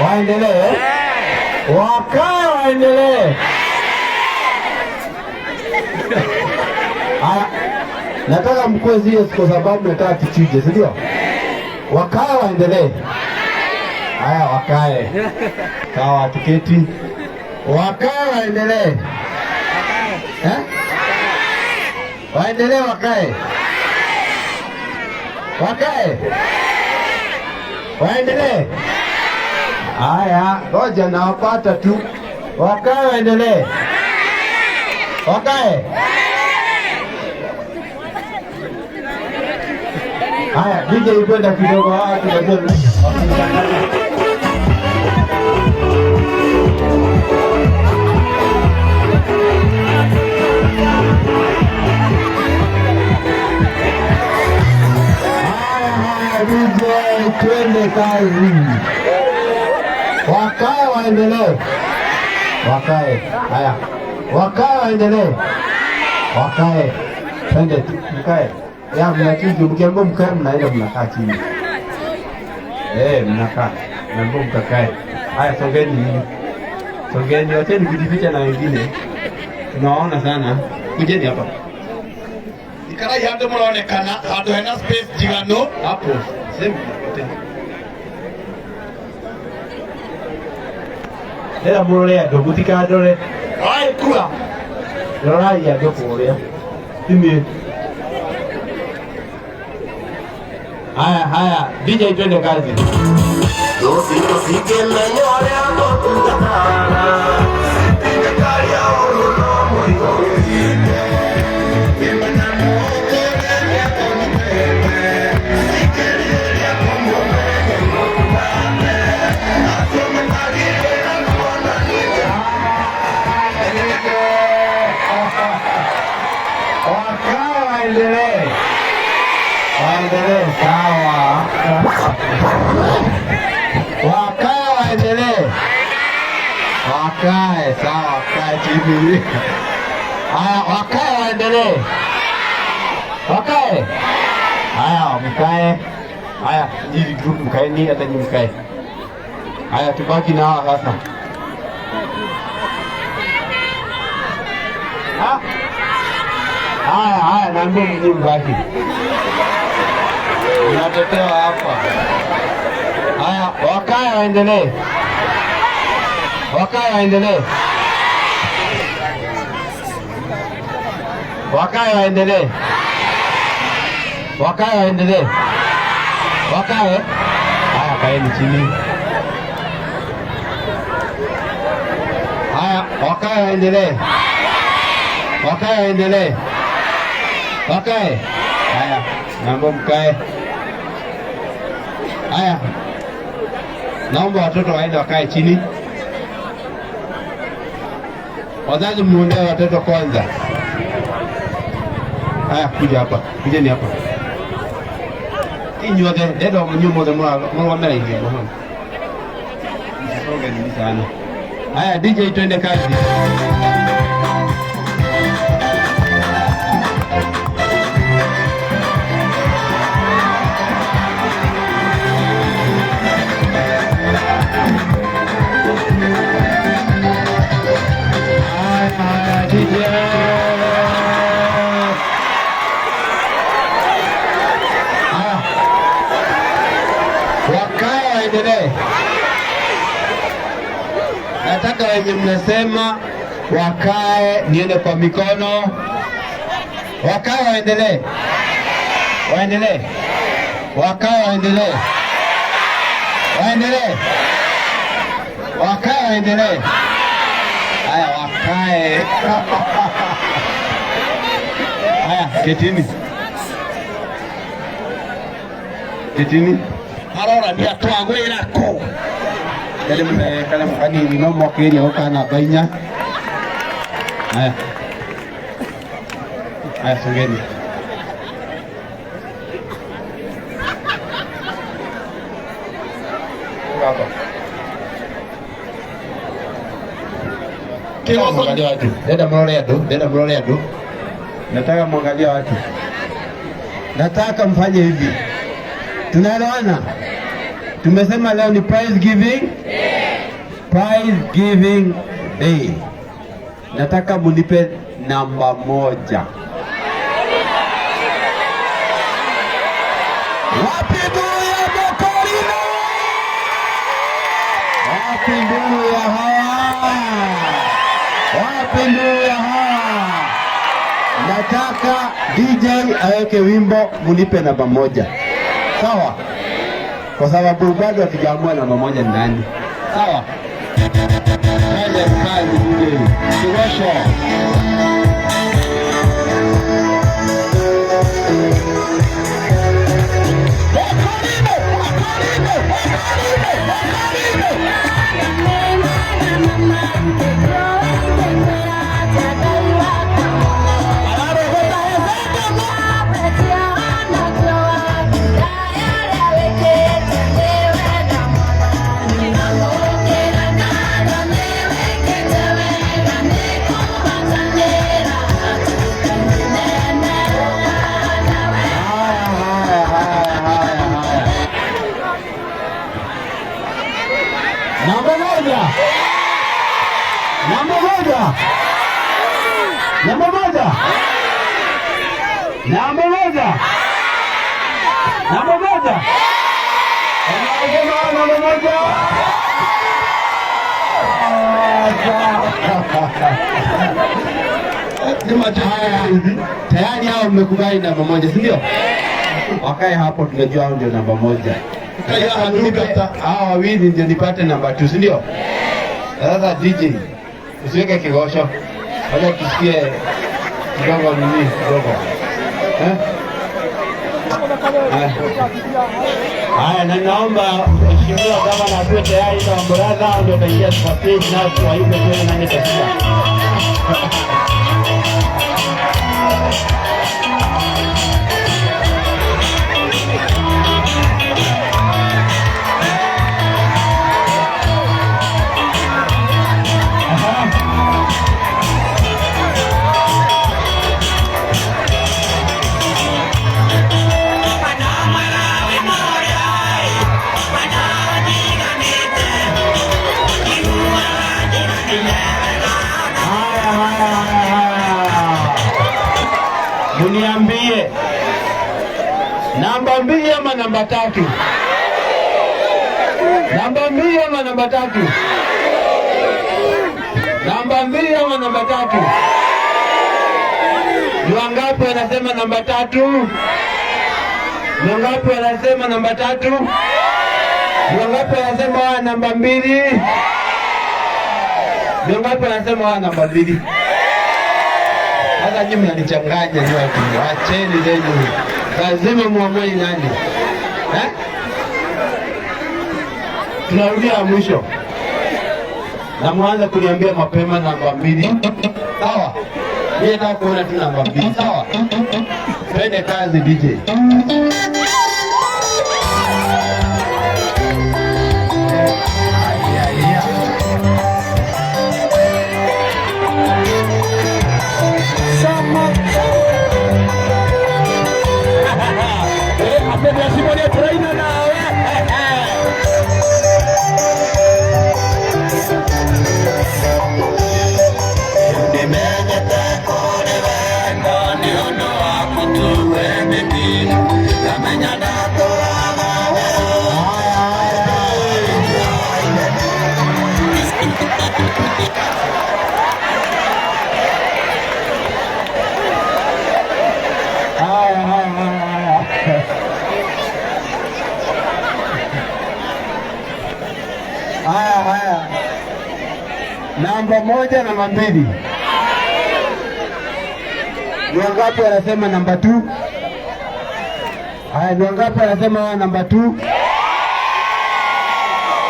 Waendelee, wakae waendelee. Haya, nataka mkuwe serious kwa sababu nataka tuchuje, si ndio? Wakae waendelee. Haya, wakae. Sawa, tuketi. Wakae waendelee. Eh? Waendelee wakae. Wakae. Waendelee. Haya, ngoja nawapata tu. Wakae waendelee. Wakae. Haya, DJ kwenda kidogo, haya tunajua. Haya, haya, DJ twende kazi. Wakae waendelee. Wakae. Haya. Wakae waendelee. Wakae. Twende mkae. Ya mnachuju, mkiambiwa mkae mnaenda mnakaa chini. Mnakaa. Mnaambiwa mkakae. Haya, songeni hivi. Songeni, wacheni kujificha na wengine. Tunawaona sana. Kujeni hapa. Ikarai handu muronekana handu hena space njiganu. Hapo. Sehemu yote. Ndĩrenda mũrore andũ, mũtikandore. Ai kura. Rorai andũ kũrĩa. Thimĩ. Haya, haya, DJ twende kazi. Wakae waendelee. Waendelee, sawa. Wakae waendelee. Wakae, sawa, wakae chini. Haya, wakae waendelee. Wakae. Haya, mkae. Haya, hivi group mkaeni, hata nyinyi mkae. Haya, tubaki na hawa sasa. Ha? Haya, haya, naambia mnyinyi mbaki. Mnatetewa hapa. Haya, wakae waendelee. Wakae waendelee. Wakae waendelee. Wakae waendelee. Wakae. Haya, kaeni chini. Haya, wakae waendelee. Wakae waendelee. Wakae. Haya, naomba mkae. Haya. Naomba watoto waende wakae chini. Wazazi muondoe watoto kwanza. Haya, kuja hapa. Kujeni hapa. Inyuothe, ndenda mũnyue mothe mũrũgamĩre ingingo hau. Msisonge nini sana. Haya, DJ twende kazi. Haya, DJ. Haya. Wakae waendelee. Nataka wenye mnasema wakae niende kwa mikono. Wakae waendelee. Waendelee. Wakae waendelee. Waendelee. Wakae waendelee. Haya, wakae. Haya, ketini. Ketini. Arora ni atwagwira ku. Yale mne kale mkanini no mwakiria goka namba 4. Haya. Haya, songeni. Hapa. Mwangalie watu. Dada mrole adu, dada mrole adu. Nataka mwangalie watu. Nataka mfanye hivi. Tunaelewana? Tumesema leo ni prize giving day. Prize giving day. Nataka munipe namba 1. Wapi nduru ya Mokorino? Wapi nduru ya hawa? Wapi nduru ya hawa? Nataka DJ aweke wimbo munipe namba 1. Sawa? Kwa sababu bado hatujaamua namba 1 ni nani. Sawa? Twende kazi DJ. Kiwasho. Namba 1. Namba 1. Namba 1. Namba 1. Namba 1. Namba 1. Tayari hao mmekubali namba 1, si ndio? Wakae hapo, tunajua hao ndio namba 1. Hao wawili ndio nipate namba 2, si ndio? Sasa DJ, usiweke kigosho. Wacha tusikie kidogo nini kidogo. Haya, na naomba mheshimiwa gavana atuwe tayari na brother ndio ataingia kwa stage na tuwaimbe tena nani tasika. Muniambie namba 2 ama namba 3? Namba 2 ama namba 3? Namba 2 ama namba 3? Ni wangapi wanasema namba 3? Ni wangapi wanasema namba 3? Ni wangapi wanasema namba 2? Ni wangapi wanasema namba 2? Sasa nyinyi mnanichanganya nyinyi watu. Acheni zenu. Lazima muamue nani. Eh? Tunarudia mwisho. Na mwanza kuniambia mapema namba 2. Sawa? Mimi nataka kuona tu namba 2. Sawa? Twende kazi DJ. Haya. Namba 1 namba 2. Ni wangapi wanasema namba 2? Haya, ni wangapi wanasema namba 2?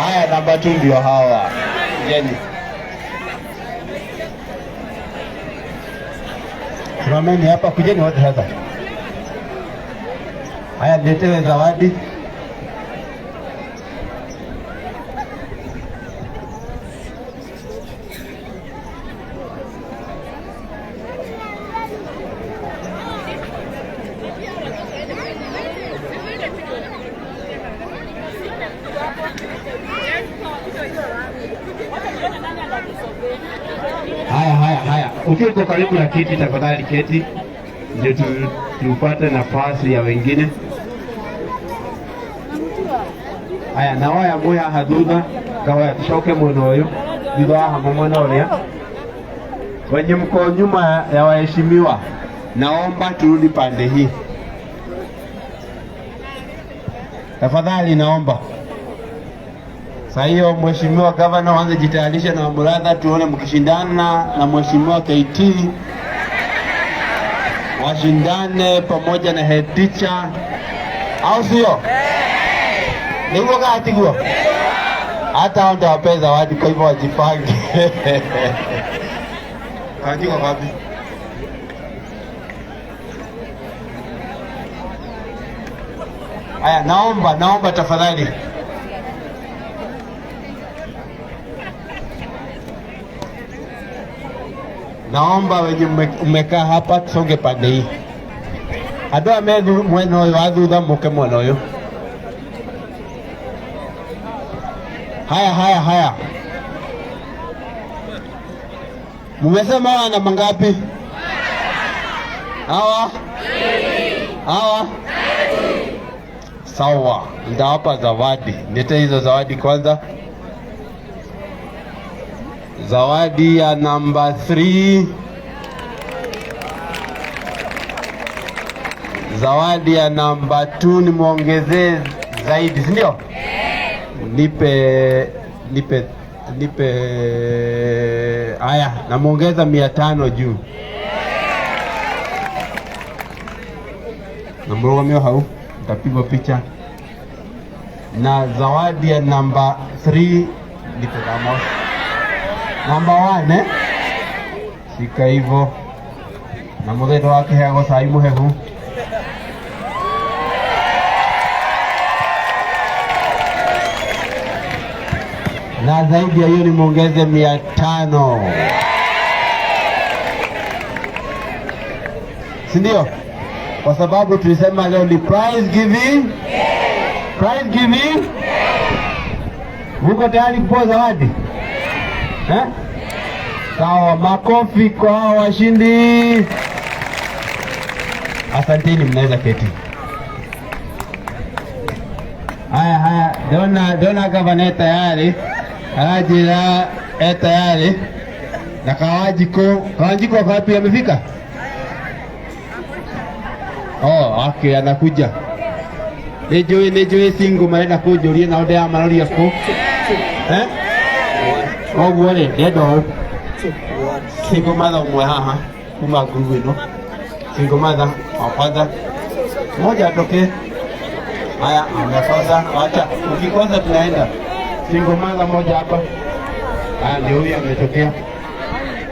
Haya, namba 2 ndio hawa. Jeni. Simameni hapa, kujeni wote sasa. Haya, niletewe zawadi. Ukiwa uko karibu na kiti, tafadhali keti ndio tupate nafasi ya wengine. Aya, na waya mwe haha thutha ngahoya tucoke mwena ũyũ thutha wa hama mwena ũrĩa. Wenye mko nyuma ya waheshimiwa, naomba turudi pande hii tafadhali, naomba. Saa hiyo Mheshimiwa Gavana wanze jitayarisha na Muratha, tuone mkishindana na Mheshimiwa KT, washindane pamoja na head teacher, au sio? Niguo kana tiguo? Hata hao ndio wapee zawadi, kwa hivyo wajipange. Kaji kwa wapi? Aya, naomba tafadhali. Naomba wenye mmekaa hapa tusonge pande hii. Andũ aya me mwena ũyũ wa thutha mũke mwena ũyũ. Haya, haya, haya. Mmesema hawa namba ngapi? Hawa? Hawa? Sawa, nitawapa zawadi. Nilete hizo zawadi kwanza. Zawadi ya namba 3. Zawadi ya namba 2 nimuongezee zaidi, si ndio? Nipe, nipe, nipe. Haya, namuongeza 500 juu. Na mrugamio hau, nitapigwa picha. Na zawadi ya namba 3 nipe kama namba 1, eh? Shika hivyo. Na muthetho wake heagwo cai muhehu. Na zaidi ya hiyo nimuongeze 500. Si ndio? Kwa sababu tulisema leo ni prize giving. Prize giving. Muko tayari kupewa zawadi? Eh? Sawa, makofi kwa hao washindi. Asanteni, mnaweza keti. Haya, haya, dona gavana tayari. Ajira tayari. Na Kawajiko wapi amefika? Oh, okay, anakuja. Nijui single marenda kunjuria na onde ya maroria ku. Eh? Koguo ri, ndenda ũũ. Single mother ũmwe haha kuma group ĩno. Single mother wa kwanza. Mmoja atoke. Haya, amekosa. Acha, ukikosa tunaenda. Single mother moja hapa. Haya, ndio huyu ametokea.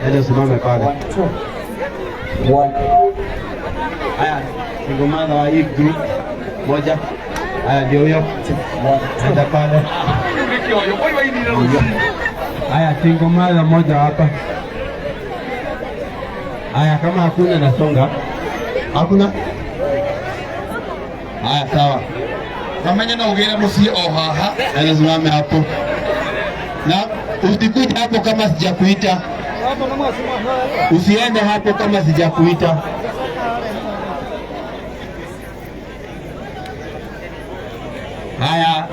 Nenda usimame pale. 1. Haya, single mother wa hii group moja. Haya, ndio huyo. Nenda pale. Haya, single mother moja hapa. Haya, kama hakuna nasonga. Hakuna? Haya, sawa. Namenye na ugire muciĩ o haha. Nenda simame hapo. Na usikuja hapo kama sijakuita. Usiende hapo kama sijakuita. Haya,